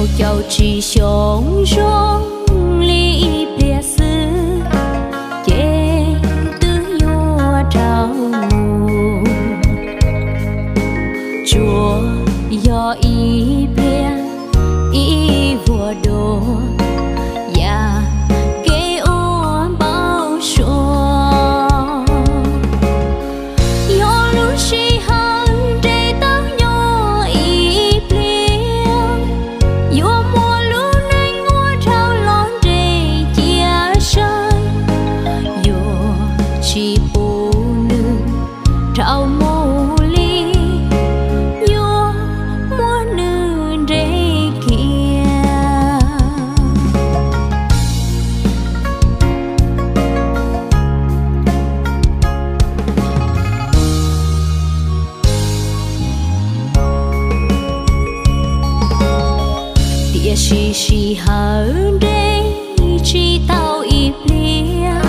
Rau caum tsib xyoo zoo li ib pliag xwb, ces twb yuav dhau mus. Tsuas yog ib pliag ib vuag dua, yam kev ua npau suav. Yog lub sij hawm nres tau nyob ib pliag, yuav muab lub neej ua dhau los nres cia saib. Yuav tsis pub nws dhau mus li, yuav muab nws nres kiag. Tiam sis sij hawm nres tsis tau ib pliag,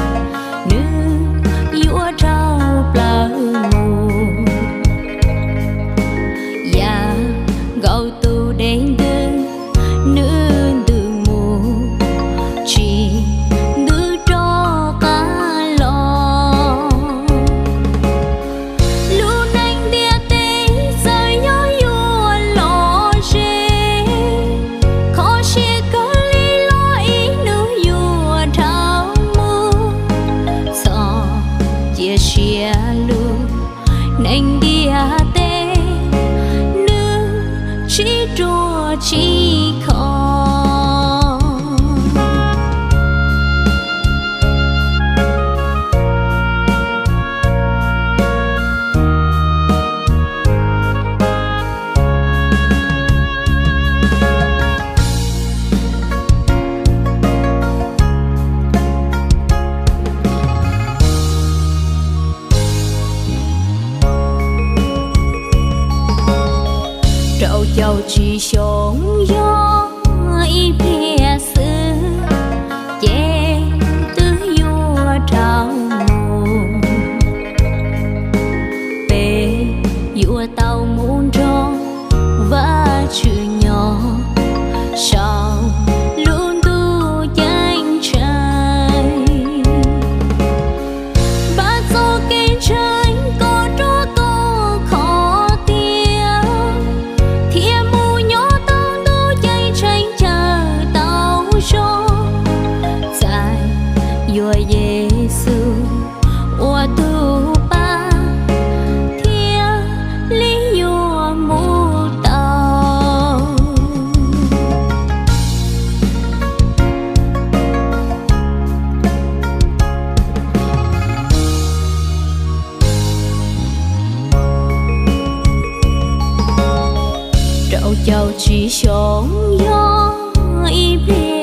nws yuav dhau plaws mus. Yam nkaus tus dej ntws, nws ntws mus tsis ntws rov qab los. Lub neej ntiaj teb txawm yog yuav lom zem, kho siab kawg li los ib hnub yuav dhau mus. Txhob cia siab lub neej ntiaj teb, nws tsis ruaj tsis khov. Rau caum tsib xyoo yog ib pliag xwb, ces twb yuav dhau mus. Peb yuav tau mus nrog Vajtswv nyob saum lub ntuj ceeb tsheej. Npaj txoj kev ntseeg kom ruaj khov kho tiag, thiaj mus nyob tau ntuj ceeb tsheej chaw tau zoo. Txais yuav Yexus ua tus Pab, thiaj li yuav mus tau. Rau caum tsib xyoo yog ib pliag